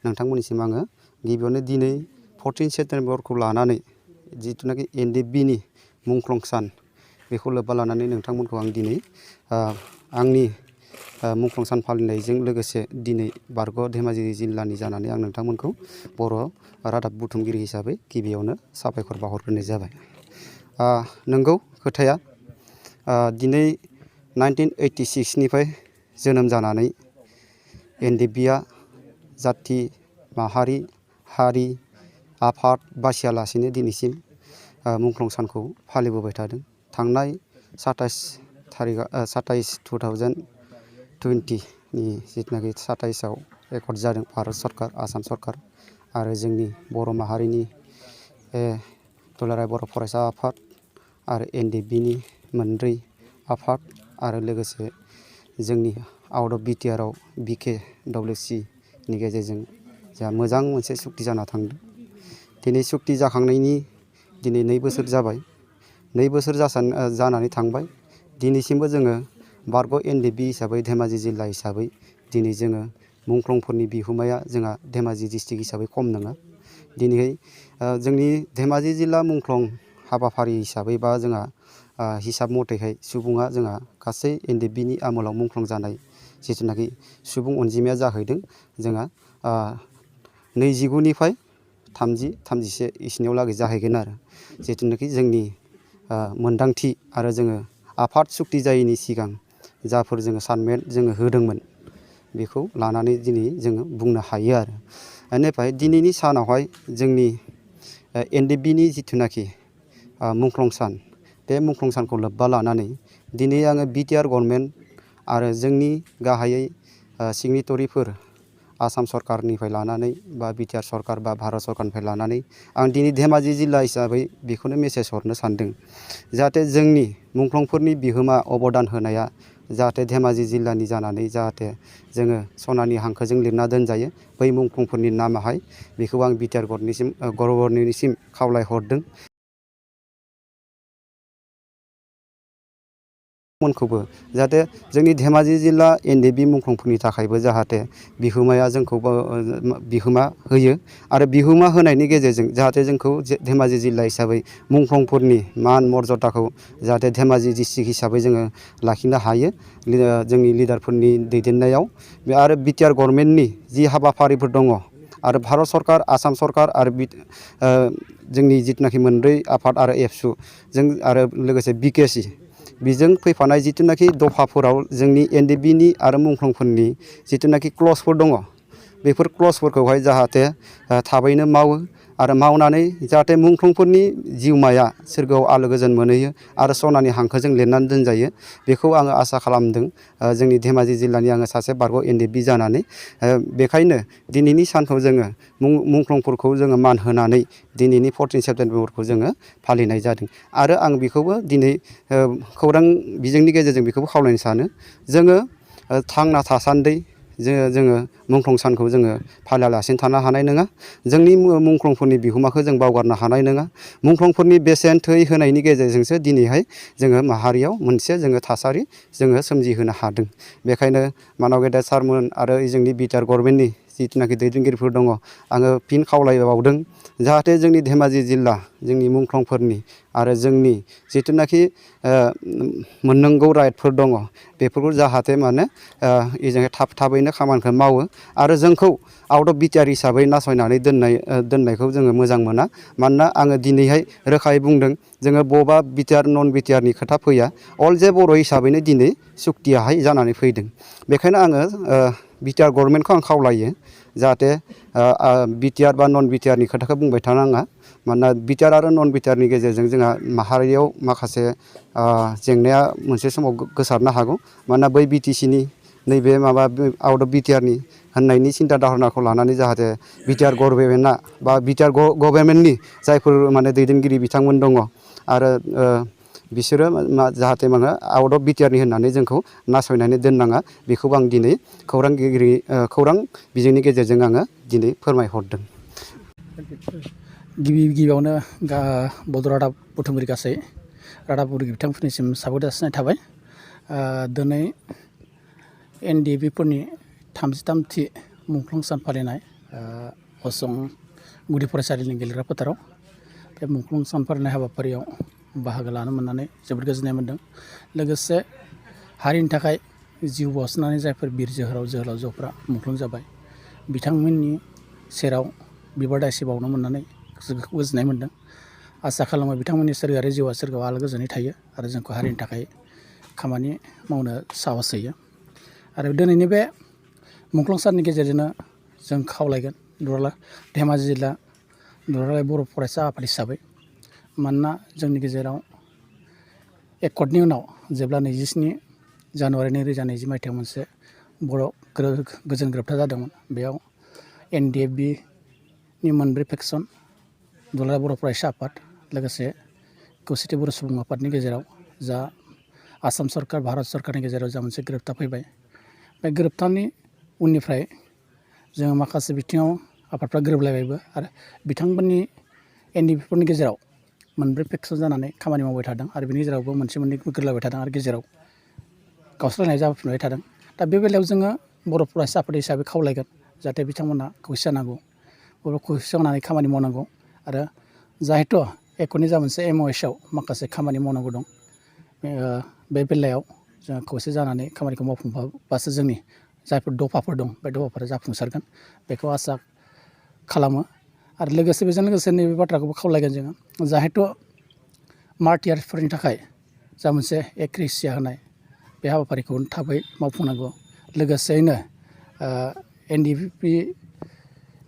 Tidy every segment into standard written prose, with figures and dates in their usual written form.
नोंथांमोननिसिम आङो गिबियावनो दिनै 14 सेप्टेम्बरखौ लानानै जिथुनाखि एनडिएफबिनि मुंख्लं सान बेखौ लोब्बा लानानै नोंथांमोनखौ आं दिनै आंनि मुंख्लं सान फालिनायजों लोगोसे दिनै बारग' धेमाजि जिल्लानि जानानै आं नोंथांमोनखौ बर' रादाब बुथुमगिरि हिसाबै गिबियावनो साबायखर बावहरग्रोनाय जाबाय। नंगौ खोथाया दिनै 1986 निफ्राय जोनोम जानानै एनडिएफबिआ जाथि माहारि हारि आफाद बासियालासेनो दिनैसिम मुंख्लं सानखौ फालिबोबाय थादों। थांनाय 2020 नि जिथुनाखि 27 आव रेकर्ड जादों भारत सरकार आसाम सरकार आरो जोंनि बर' माहारिनि दुलाराय बर' फरायसा आफाद आरो एनडिएफबिनि मोनब्रै आफाद आरो लोगोसे जोंनि आउट अफ बिटिआर आव BKWC नि गेजेरजों जोंहा मोजां मोनसे सुक्ति जाना थांदों। दिनै सुक्ति जाखांनायनि दिनै 2 बोसोर जाबाय। 2 बोसोर जानानै थांबाय। दिनैसिमबो जोङो बारग' एनडिएफबि हिसाबै धेमाजि जिल्ला हिसाबै दिनै जोङो मुंख्लंफोरनि बिहोमाया जोंहा धेमाजि डिस्ट्रिक्ट हिसाबै खम नङा। दिनैहाय जोंनि धेमाजि जिल्ला मुंख्लं हाबाफारि हिसाबै बा जोंहा हिसाब मथेहाय सुबुङा जोंहा गासै एनडिएफबिनि आमोलाव मुंख्लं जानाय जिथुनाखि सुबुं अनजिमाया जाहैदों जोंहा 29 निफ्राय 30-31 इसिनियाव लागै जाहैगोन आरो जिथुनाखि जोंनि मोनदांथि आरो जोङो आफाद सुक्ति जायैनि सिगां जाफोर जोङो सानमेट जोङो होदोंमोन बेखौ लानानै दिनै जोङो बुंनो हायो आरो। बेनिफ्राय दिनैनि सानावहाय जोंनि एनडिएफबिनि जिथुनाखि मुंख्लं सान बे मुंख्लं सानखौ लोब्बा लानानै दिनै आङो बिटिआर गभर्नमेन्ट आरो जोंनि गाहायै सिगनेटरिफोर आसाम सरकारनिफ्राय लानानै बा बिटिआर सरकार बा भारत सरकारनिफ्राय लानानै आं दिनै धेमाजि जिल्ला हिसाबै बेखौनो मेसेज हरनो सानदों जाहाथे जोंनि मुंख्लंफोरनि बिहोमा अबदान होनाया जाहाथे धेमाजि जिल्लानि जानानै जाहाथे जोङो सनानि हांखोजों लिरना दोनजायो बै मुंख्लंफोरनि नामाहाय बेखौ आं बिटिआर गभर्नमेन्टनिसिम खावलायहरदों। मोनखौबो जाहाथे जोंनि धेमाजि जिल्ला एनडिएफबि मुंख्लंफोरनि थाखायबो जाहाथे बिहोमाया जोंखौबो बिहोमा होयो आरो बिहोमा होनायनि गेजेरजों जाहाथे जोंखौ धेमाजि जिल्ला हिसाबै मुंख्लंफोरनि मान मर्यादाखौ जाहाथे धेमाजि डिस्ट्रिक्ट हिसाबै जोङो लाखिनो हायो जोंनि लिडारफोरनि दैदेननायाव आरो बिटिआर गभर्नमेन्टनि जि हाबाफारिफोर दङ आरो भारत सरकार आसाम सरकार आरो जोंनि जिथुनाखि मोनब्रै आफाद आरो एबसु जों आरो लोगोसे BKC बेजों फैफानाय जिथुनाखि दफाफोराव जोंनि एनडिएफबिनि आरो मुंख्लंफोरनि जिथुनाखि क्लजफोर दङ बेफोर क्लजफोरखौहाय जाहाथे थाबैनो मावो आरो मावनानै जाहाथे मुंख्लंफोरनि जिउमाया सोरगोआव आलो गोजोन मोनहैयो आरो सनानि हांखोजों लिरनानै दोनजायो बेखौ आङो आसा खालामदों जोंनि धेमाजि जिल्लानि आङो सासे बारग' एनडिएफबि जानानै बेखायनो दिनैनि सानखौ जोङो मुंख्लंफोरखौ जोङो मान होनानै दिनैनि 14 सेप्टेम्बरखौ जोङो फालिनाय जादों आरो आं बेखौबो दिनै खौरां बिजोंनि गेजेरजों बेखौबो खावलायनो सानो जोङो थांना थासान्दि जोङो मुंख्लं सानखौ जोङो फालियालासिनो थानो हानाय नङा। जोंनि मुंख्लंफोरनि बिहोमाखौ जों बावगारनो हानाय नङा। मुंख्लंफोरनि बेसेन थै होनायनि गेजेरजोंसो दिनैहाय जोङो माहारियाव मोनसे जोङो थासारि जोङो सोमजिहोनो हादों। बेखायनो मानाव गेदेर सारमोन आरो जोंनि बिटिआर गभर्नमेन्टनि जिथुनाखि दैदेनगिरिफोर दङ आङो फिन खावलायबावदों जाहाथे जोंनि धेमाजि जिल्ला जोंनि मुंख्लंफोरनि आरो जोंनि जिथुनाखि मोननांगौ राइटफोर दङ बेफोरखौ जाहाथे माने जोङो थाबैनो खामानिखौ मावो आरो जोंखौ आउट अफ बिटिआर हिसाबै नासयनानै दोननायखौ जोङो मोजां मोना। मानोना आङो दिनैहाय रोखायै बुंदों जोङो बबेबा बिटिआर नन बिटिआरनि खोथा फैया अल जे बर' हिसाबैनो दिनै सुक्तियाहाय जानानै फैदों। बेखायनो आङो बिटिआर गभर्नमेन्टखौ आं खावलायो जाहाथे बिटिआर बा नन बिटिआरनि खोथाखौ बुंबाय थानाङा मानोना बिटिआर आरो नन बिटिआरनि गेजेरजों जोंहा माहारियाव माखासे जेंनाया मोनसे समाव गोसारनो हागौ मानोना बै बिटिसिनि नैबे माबा आउट अफ बिटिआरनि होननायनि सिन्था धारनाखौ लानानै जाहाथे बिटिआर गभर्नमेन्टआ बा बिटिआर गभर्नमेन्टनि जायफोर माने दैदेनगिरि बिथांमोन दङ आरो बिसोरो जाहाथे माने आउट अफ बिटिआरनि होननानै जोंखौ नासयनानै दोननाङा बेखौबो आं दिनै खौरां बिजोंनि गेजेरजों आङो दिनै फोरमायहरदों। गिबियावनो बड' रादाब बुथुमगिरि गासै रादाब बुथुमगिरि बिथांमोननिसिम साबायखर जासिनाय थाबाय। दिनै एनडिएफबिफोरनि 33थि मुंख्लं सान फालिनाय असम गुदि फरायसालिनि गेलेग्रा फोथाराव बे मुंख्लं सान फालिनाय हाबाफारियाव बाहागो लानो मोननानै जोबोद गोजोननाय मोन्दों। लोगोसे हारिनि थाखाय जिउ बाउसोमनानै जायफोर बिर जोहोलावजोफ्रा मुंख्लं जाबाय बिथांमोननि सेराव बिबार दायसे बावनो मोननानै गोजोननाय मोन्दों। आसा खालामो बिथांमोननि सोरगोआरि जिउआ सोरगोआव आलो गोजोनै थायो आरो जोंखौ हारिनि थाखाय खामानि मावनो साहस होयो। आरो दिनैनि बे मुंख्लं साननि गेजेरजोंनो जों खावलायगोन धेमाजि जिल्ला दुलाराय बर' फरायसा आफाद हिसाबै, मानोना जोंनि गेजेराव एकर्डनि उनाव जेब्ला 27 जानुवारि 2020 मायथाइयाव मोनसे बर' गोजोन गोरोबथा जादोंमोन, बेयाव NDFB नि मोनब्रै फेक्सन दुलाराय बर' फरायसा आफाद लोगोसे खौसेथि बर' सुबुं आफादनि गेजेराव जा आसाम सरकार भारत सरकारनि गेजेराव जा मोनसे गोरोबथा फैबाय, बे गोरोबथानि उननिफ्राय जोङो माखासे बिथिङाव आफादफ्रा गोरोबलायबायबो आरो बिथांमोननि NDFB फोरनि गेजेराव मोनब्रै फेक्सन जानानै खामानि मावबाय थादों आरो बिनि गेजेरावबो मोनसे मोननै गोरोबलायबाय थादों आरो गेजेराव गावस्रानाय जाफिनबाय थादों। दा बे बेलायाव जोङो बर' फरायसा आफाद हिसाबै खावलायगोन जाहाथे बिथांमोना खौसे जानांगौ, खौसे जानानै खामानि मावनांगौ आरो जाहेथु एकर्डनि जा मोनसे MOS आव माखासे खामानि मावनांगौ दं, बे बेलायाव जोङो खौसे जानानै खामानिखौ मावफुंबासो जोंनि जायफोर दफाफोर दं बे दफाफोरा जाफुंसारगोन बेखौ आसा खालामो। आरो लोगोसे बेजों लोगोसे नैबे बाथ्राखौबो खावलायगोन जोङो जाहेथु मारटियार्सफोरनि थाखाय जा मोनसे एक्रेसिया होनाय बे हाबाफारिखौ थाबै मावफुंनांगौ। लोगोसेयैनो NDFB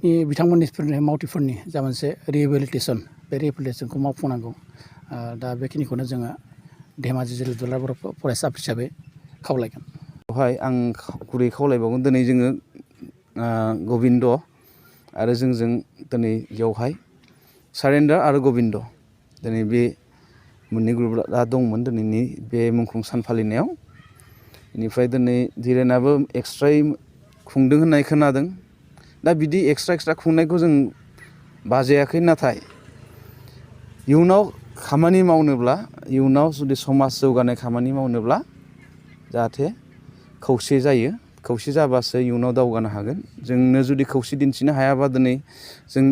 नि बिथांमोननि मावथिफोरनि जा मोनसे रिहेबिलिटेसन, बे रिहेबिलिटेसनखौ मावफुंनांगौ। दा बेखिनिखौनो जोङो धेमाजि जिल्ला दुलाराय बर' फरायसा आफाद हिसाबै खावलायगोन। बेवहाय आं गुरै खावलायबावगोन, दिनै जोङो गबिन्द आरो जोंजों दिनै बेवहाय सारेन्डार आरो गबिन्द दिनै बे मोननै ग्रुपआ दंमोन दिनैनि बे मुंख्लं सान फालिनायाव। बेनिफ्राय दिनै धीरेनाबो एक्सट्रायै खुंदों होननाय खोनादों। दा बिदि एक्सट्रा खुंनायखौ जों बाजायाखै, नाथाय इयुनाव खामानि मावनोब्ला, इयुनाव जुदि समाज जौगानाय खामानि मावनोब्ला जाहाथे खौसे जायो, खौसे जाबासो इयुनाव दावगानो हागोन। जोंनो जुदि खौसे दिन्थिनो हायाबा दिनै जों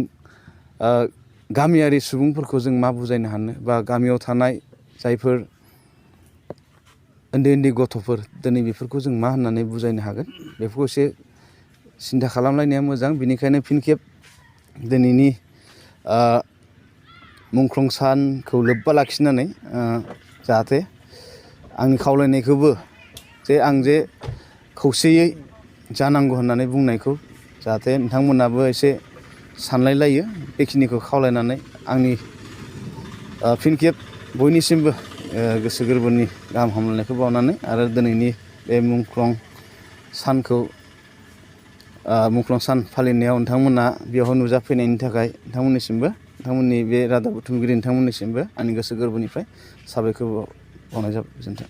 गामियारि सुबुंफोरखौ जों मा बुजायनो हानो, बा गामियाव थानाय जायफोर उन्दै उन्दै गथ'फोर दिनै बेफोरखौ जों मा होननानै बुजायनो हागोन, बेफोरखौ एसे सिन्था खालामलायनाया मोजां। बेनिखायनो फिन खेब दिनैनि मुंख्लं सानखौ लोब्बा लाखिनानै जाहाथे आंनि खावलायनायखौबो आं जे खौसेयै जानांगौ होननानै बुंनायखौ जाहाथे नोंथांमोनाबो एसे सानलायलायो, बेखिनिखौ खावलायनानै आंनि फिन खेब बयनिसिमबो गोसो गोरबोनि गाहाम हामलायनायखौ बावनानै आरो दिनैनि बे मुंख्लं सान फालिनायाव नोंथांमोना बेवहाय नुजाफैनायनि थाखाय नोंथांमोननिसिमबो, नोंथांमोननि बे रादाब बुथुमगिरि नोंथांमोननिसिमबो आंनि गोसो गोरबोनिफ्राय साबायखर बावनाय जाबाय। गोजोन्थों।